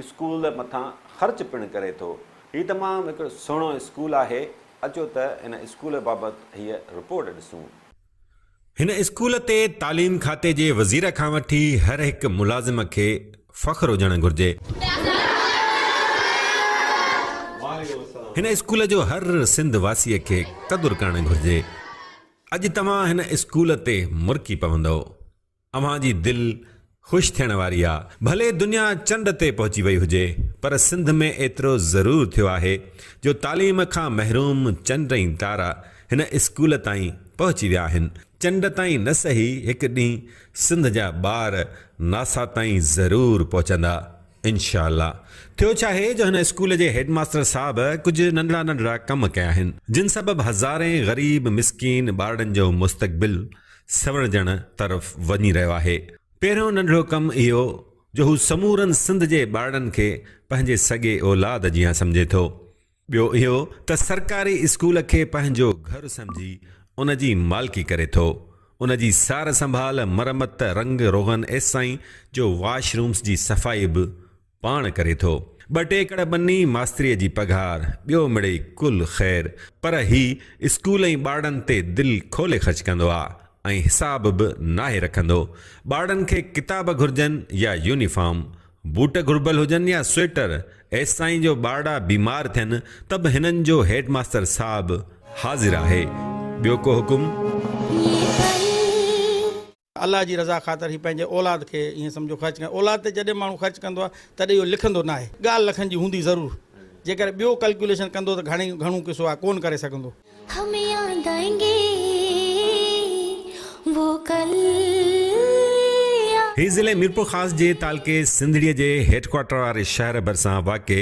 School مٿان خرچ پڻ ڪري ٿو. هي تمام هڪ سهڻو اسڪول آهي. اچو ته هن اسڪول بابت هيء رپورٽ ڏسون. هن اسڪول تي تعليم کاتي جي وزير کان وٺي هر هڪ ملازم کي فخر هجڻ گهرجي. هن اسڪول جو هر سنڌ واسيء کي قدر ڪرڻ گهرجي. اڄ توهان هن اسڪول تي مرڪي پوندؤ. اوهان جي دل خوش ٿيڻ واري آ. ڀلي دنيا چنڊ تي پهچي وئي هجي پر سنڌ ۾ ايترو ضرور ٿيو آهي جو تعليم کان محروم چنڊ ۽ تارا هن اسڪول تائين پهچي ويا آهن. چنڊ تائين نه سهي هڪ ڏينهن سنڌ جا ٻار ناسا تائين ضرور پهچندا. انشاء الله. ٿيو ڇاهي جو هن اسڪول جي هيڊ ماستر صاحب ڪجهه ننڍڙا ننڍڙا ڪم ڪيا آهن جن سبب هزارين غريب مسڪين ٻارڙن جو مستقبل سنورجڻ طرف وڃي رهيو آهي. پهريون ننڍڙو ڪم اهو جو هو سمورن سنڌ جي ٻارڙن کي پنهنجي سڳي اولاد جيان سمجهي ٿو. ٻيو اهو ته سرڪاري اسڪول کي پنهنجو گهر سمجهي ان جي مالڪي ڪري ٿو. ان جي سار سنڀال، مرمت، رنگ روغن ايستائين جو واش رومز جي صفائي به پاڻ ڪري ٿو. ٻه ٽي ايڪڙ ٻني، ماستريء جي پگهار، ٻيو مڙئي ڪل خير. پر هي اسڪول ۽ ٻارڙن تي دل کولي خرچ ڪندو آ ۽ حساب به ناهي رکندو. ٻارڙن کي ڪتاب گهرجن يا يونيفارم، بوٽ گهربل هجن يا سوئيٽر، ايستائين جو ٻارڙا بيمار ٿين ته به هنن جو هيڊ ماستر صاحب حاضر آهي. ٻيو ڪو حڪم؟ الله جي رضا خاطر هي پنهنجي اولاد کي ائين سمجهو خرچ ڪن اولاد تي جڏهن ماڻهو خرچ ڪندو آهي تڏهن اهو لکندو ناهي ڳالهه لکن جي هوندي ضرور جيڪڏهن ٻيو ڪلڪيوليشن ڪندو ته گهڻي گهڻو قصو آهي ڪونه ڪري سگهندو. هم ياد آئينگي وو ڪل يا. هي ضلعي ميرپورخاص جي تعلقي سنڌڙيء جي هيڊ ڪوارٽر واري شهر ڀرسان واقع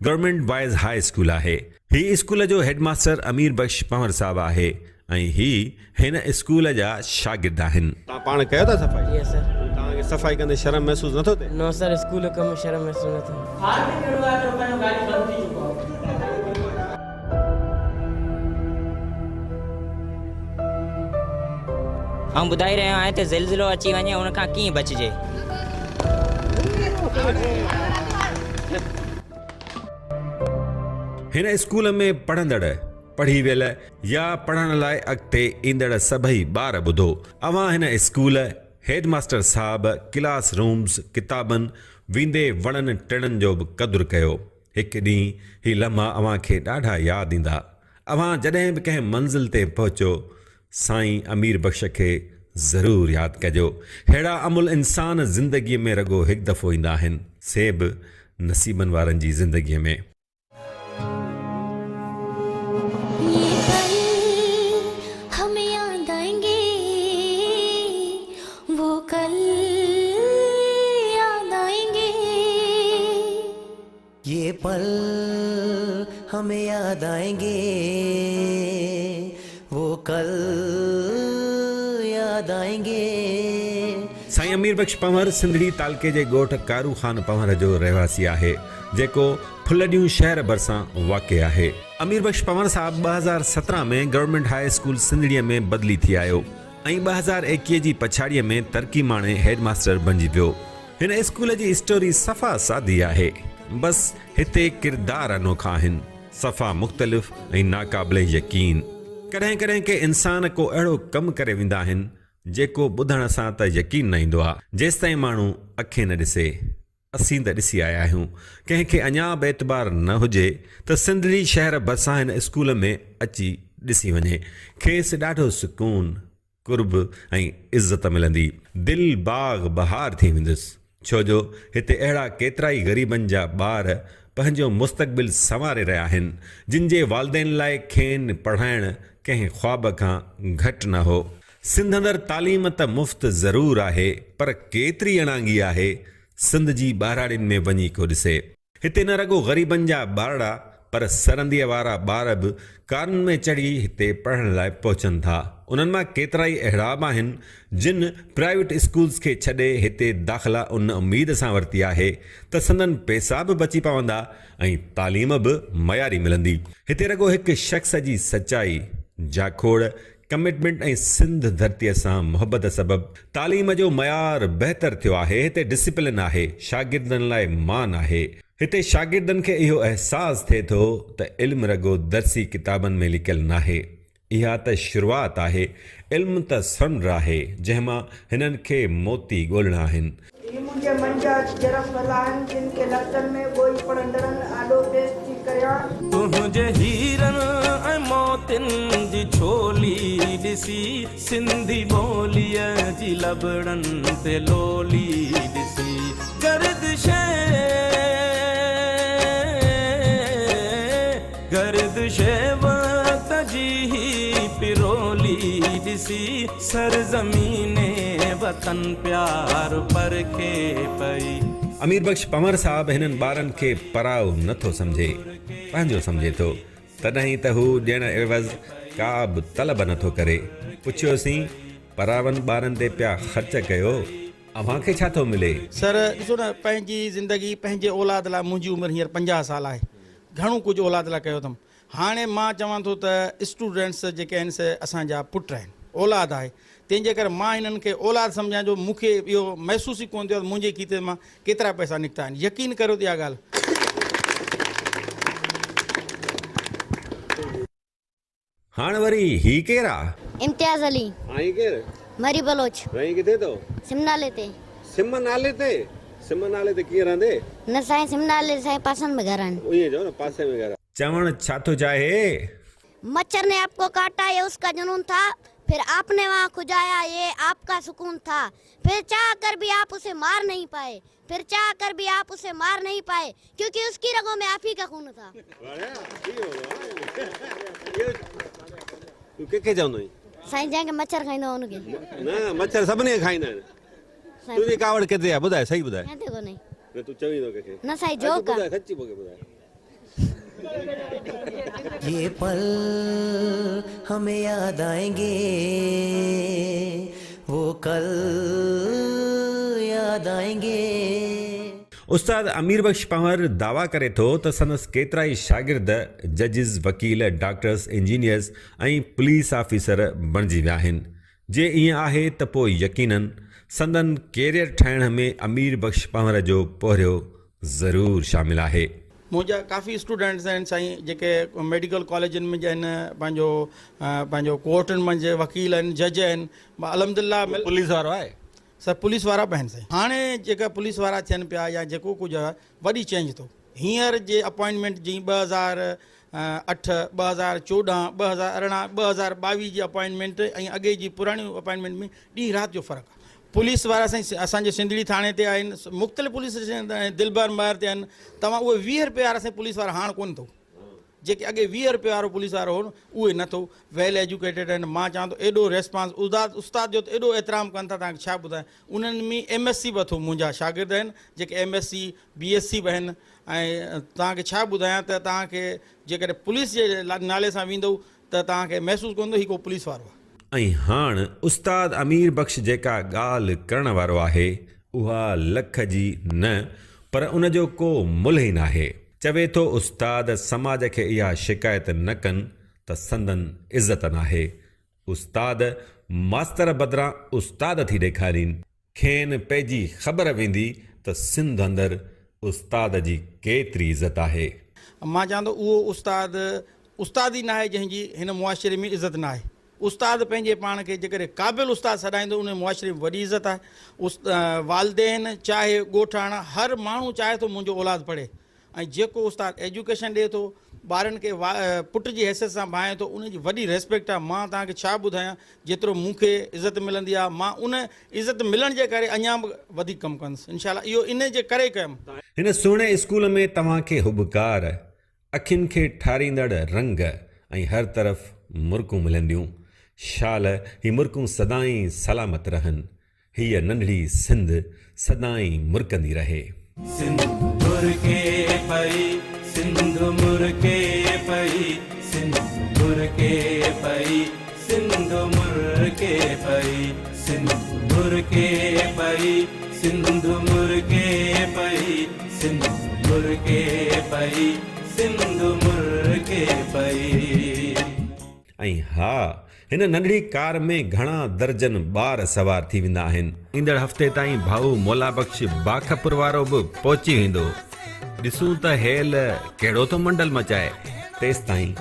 گورنمينٽ بوائز هاء اسڪول آهي. هي اسڪول جو هيڊ ماستر امير بخش پنهور صاحب آهي ۽ هي هن اسڪول جا شاگرد آهن. توهان پاڻ ڪيو ٿا صفائي؟ Yes sir. توهان کي صفائي ڪندي شرم محسوس نٿو ٿئي؟ نو سر اسڪول جو ڪم شرم محسوس نه ٿيندو. حال به ڪهڙو آهي جو اسان جو گاڏي بند ٿي چڪو آهي. آئون ٻڌائي رهيو آهيان ته زلزلو اچي وڃي ان کان ڪيئن بچجي. هن اسڪول ۾ پڙهندڙ، پڙهي ويل يا پڙهڻ لاء اڳتي ايندڙ سڀئي ٻار ٻڌو، اوهان هن اسڪول، هيڊ ماستر صاحب، ڪلاس رومز، ڪتابن، ويندي وڻن ٽڻن جو به قدر ڪيو. هڪ ڏينهن هي لمحا اوهان کي ڏاڍا ياد ايندا. اوهان جڏهن به ڪنهن منزل تي پهچو، سائين امير بخش کي ضرور ياد ڪجو. ههڙا املهه انسان زندگيء ۾ رڳو هڪ دفعو ايندا آهن، سي به نصيبن وارن جي زندگيء ۾. يي پل هم ياد آئينگي وو ڪل ياد آئينگي. يي پل هم ياد آئينگي وو ڪل ياد آئينگي. سائين امير بخش پنهور سنڌڙي تعلقي جي ڳوٺ ڪارو خان پنهور جو رهواسي آهي، جيڪو ڦلهڏيون شهر ڀرسان واقع آهي. امير بخش پنهور صاحب 2017 ۾ گورنمينٽ هاء اسڪول سنڌڙيء ۾ بدلي ٿي آيو ۽ 2021 جي پڇاڙيء ۾ ترقي ماڻي هيڊ ماستر بنجي ويو. هن اسڪول جي اسٽوري صفا سادي آهي. بس هتي ڪردار انوکا آهن. صفا مختلف ۽ ناقابل يقين. ڪڏهن ڪڏهن ڪي انسان ڪو اهڙو ڪم ڪري ويندا آهن، جيڪو ٻڌڻ سان ته يقين نه ايندو آ، جيستائين ماڻهو اکين نه ڏسي. اسين ته ڏسي آيا آهيون. ڪنهن کي اڃا به اعتبار نه هجي ته سنڌڙي شهر ڀرسان هن اسڪول ۾ اچي ڏسي وڃي. کيس ڏاڍو سڪون، قرب ۽ عزت ملندي. دل باغ بهار ٿي ويندس. ڇو جو هتي اهڙا ڪيترائي غريبن جا ٻار پنهنجو مستقبل سنواري رهيا آهن، جن جي والدين لاء کين پڙهائڻ ڪنهن خواب کان گهٽ نه هو. سنڌ اندر تعليم ته مفت ضرور آهي پر ڪيتري اڻانگي آهي، سنڌ جي ٻهراڙين ۾ وڃي ڪو ڏسي. هتي نه رڳو غريبن جا ٻارڙا پر سرنديء وارا ٻار به ڪارن ۾ چڙهي هتي پڙهڻ لاء پهچن ٿا. انهن مان ڪيترائي اهڙا به آهن جن پرائيويٽ اسڪولز کي ڇڏي هتي داخلا ان اميد سان ورتي آهي ته سندن پئسا به بچي پوندا ۽ تعليم به معياري ملندي. هتي رڳو هڪ شخص جي سچائي، جاکوڙ، ڪمٽمينٽ ۽ سنڌ ڌرتيء سان محبت سبب تعليم جو معيار بهتر ٿيو آهي، هتي ڊسيپلين آهي، شاگردن لاء مان آهي. هتي شاگردن کي اهو احساس ٿئي ٿو ته علم رڳو درسي ڪتابن ۾ لڪيل ناهي، اها ته شروعات آهي، علم ته سمنڊ آهي، جنهن مان هنن کي موتي ڳولڻا آهن. هي منهنجي من جا جرف ڦل آهن، جن کي لفظن ۾ ڳوهي پڙهندڙن آڏو پيش ٿي ڪريان. تنهنجي هيرن ۽ موتين جي ڇولي ڏسي، سنڌي ٻوليء جي لبڙن تي لولي ڏسي، گردش گردش وقت جي هي پرولي ڏسي، سرزمين وطن پيار پرکي پئي. امير بخش پنهور صاحب هنن ٻارن کي پرائو نه ٿو سمجهي، پنهنجو سمجهي ٿو. تڏهن ئي ته هو ڏيڻ عيوض ڪا به طلب نه ٿو ڪري. پڇيوسين، پراون ٻارن تي پيا خرچ ڪيو، اوهان کي ڇا ٿو ملي؟ سر ڏسو نه پنهنجي زندگي پنهنجي اولاد لاء منهنجي عمر هينئر 50 سال آهي. گهڻو ڪجهه اولاد لاء ڪيو اٿم. هاڻي مان چوان ٿو ته اسٽوڊنٽس جيڪي آهن سي اسان جا پٽ آهن، اولاد آهي، تنهن جي ڪري مان هنن کي اولاد سمجهان جو مون کي اهو محسوس ئي ڪونه ٿيو ته منهنجي کيتي مان ڪيترا پئسا نڪتا آهن. يقين ڪريو ته اها ڳالهه. هاڻ وري هي ڪير آ؟ امتياز علي. آهين ڪير؟ مري بلوچ. رهين ڪٿي ٿو؟ سم نالي تي. سم نالي تي؟ سم نالي تي ڪيئن رهندي؟ نه سائين سم نالي تي سائين پاسن ۾ گهر آهن. ائين چئو نه پاسي ۾ گهر آ. چوڻ ڇا ٿو چاهي؟ مڇر ني آپ ڪو ڪاٽا يي اس ڪا جنون ٿا پھر آپ ني وھان کجايا يي آپ ڪا سڪون ٿا پھر چاھ ڪر ڀي آپ اسي مار نھين پائي پھر چاھ ڪر ڀي آپ اسي مار نھين پائي ڪيونڪه اس ڪي رگون مين آپ ھي ڪا خون ٿا. تون ڪنهن کي چوندو آهين؟ سائين جنهن کي مڇر کائيندو آهي ان کي. نه مڇر سڀني کي کائيندا آهن. تنهنجي ڪاوڙ ڪنهن تي آهي ٻڌاء صحيح ٻڌاء. ڪنهن تي ڪونهي. نه تون چوين ٿو ڪنهن کي. نه سائين جوڪ آ. ٻڌاء سچي مون کي ٻڌاء. يي پل همين ياد آئين گي وو ڪل ياد آئين گي. استاد امير بخش پنهور دعويٰ ڪري ٿو ته سندس ڪيترائي شاگرد ججز، وڪيل، ڊاڪٽرز، انجنيئرز ۽ پوليس آفيسر بڻجي ويا آهن. جي ائين آهي ته پوء يقينن سندن ڪيريئر ٺاهڻ ۾ امير بخش پنهور جو پورهيو ضرور شامل آهي. منهنجا ڪافي اسٽوڊنٽس آهن سائين جيڪي ميڊيڪل ڪاليجن ۾ آهن پنهنجو پنهنجو ڪورٽن منجهه وڪيل آهن جج آهن الحمدلله پوليس وارو آهي؟ سر پوليس وارا به آهن سائين هاڻي جيڪا پوليس وارا ٿين پيا يا جيڪو ڪجهه آهي وڏي چينج اٿو هينئر جي اپوائنٽمينٽ جي 2008 2014 2018 2022 جي اپوائنٽمينٽ ۽ اڳي جي پراڻي اپوائنٽمينٽ ۾ ڏينهن رات جو فرق آهي پوليس وارا سائين اسان جي سنڌڙي ٿاڻي تي آهن مختلف پوليس اسٽيشن تي آهن دلبر مهر تي آهن توهان اهي 20 روپيه وارا سائين پوليس وارا هاڻ ڪونه اٿو جيڪي اڳي 20 روپيه وارو پوليس وارو هو اهي نه اٿو ويل ايجوڪيٽيڊ آهن مان چوان ٿو ايڏو ريسپانس استاد استاد جو ته ايڏو احترام ڪن ٿا توهان کي ڇا ٻڌايان انهن ۾ ايم ايس سي به اٿو منهنجا شاگرد آهن جيڪي M S C B S C به آهن ۽ توهان کي ڇا ٻڌايان ته توهان کي جيڪڏهن پوليس جي نالي سان ويندو ته توهان کي محسوس ڪونه ٿيندو هي ڪو پوليس وارو آهي. ۽ هاڻ استاد امير بخش جيڪا ڳالهه ڪرڻ وارو آهي اها لک جي نه پر ان جو ڪو ملهه ئي ناهي. چوي ٿو استاد سماج کي اها شڪايت نه ڪن ته سندن عزت ناهي. استاد ماستر بدران استاد ٿي ڏيکارين. کين پئجي خبر ويندي ته سنڌ اندر استاد جي ڪيتري عزت آهي. مان چوان ٿو اهو استاد استاد ئي ناهي جنهن جي هن معاشري ۾ عزت ناهي. استاد پنهنجي پاڻ کي جيڪڏهن قابل استاد سڏائيندو ان معاشري ۾ وڏي عزت آهي. والدين چاهي ڳوٺاڻا هر ماڻهو چاهي ٿو منهنجو اولاد پڙهي ۽ جيڪو استاد ايجوڪيشن ڏئي ٿو ٻارن کي پٽ جي حيثيت سان ڀانئي ٿو ان جي وڏي ريسپيڪٽ آهي مان توهان کي ڇا ٻڌايان جيترو مون کي عزت ملندي آهي مان ان عزت ملڻ جي ڪري اڃا به وڌيڪ ڪم ڪندس انشاء الله اهو ان جي ڪري ڪيم. هن سهڻي اسڪول ۾ توهان کي هٻڪار، اکين کي ٺاريندڙ رنگ ۽ هر طرف مرڪون ملنديون. شال هي مرڪون سدائين سلامت رهن. هيء ننڍڙي سنڌ سدائين مرڪندي رهي. سنڌ مرڪي پئي، سنڌ مرڪي پئي، سنڌ مرڪي پئي، سنڌ مرڪي پئي، سنڌ مرڪي پئي، سنڌ مرڪي پئي، سنڌ مرڪي پئي، سنڌ مرڪي پئي. ۽ ها! هن ننڍڙي ڪار ۾ گهڻا درجن ٻار سوار ٿي ويندا آهن. ايندڙ هفتي تائين ڀائو مولا بخش باکپور وارو به پهچي ويندو. ڏسون ته هيل ڪهڙو ٿو منڊل مچائي. تيستائين.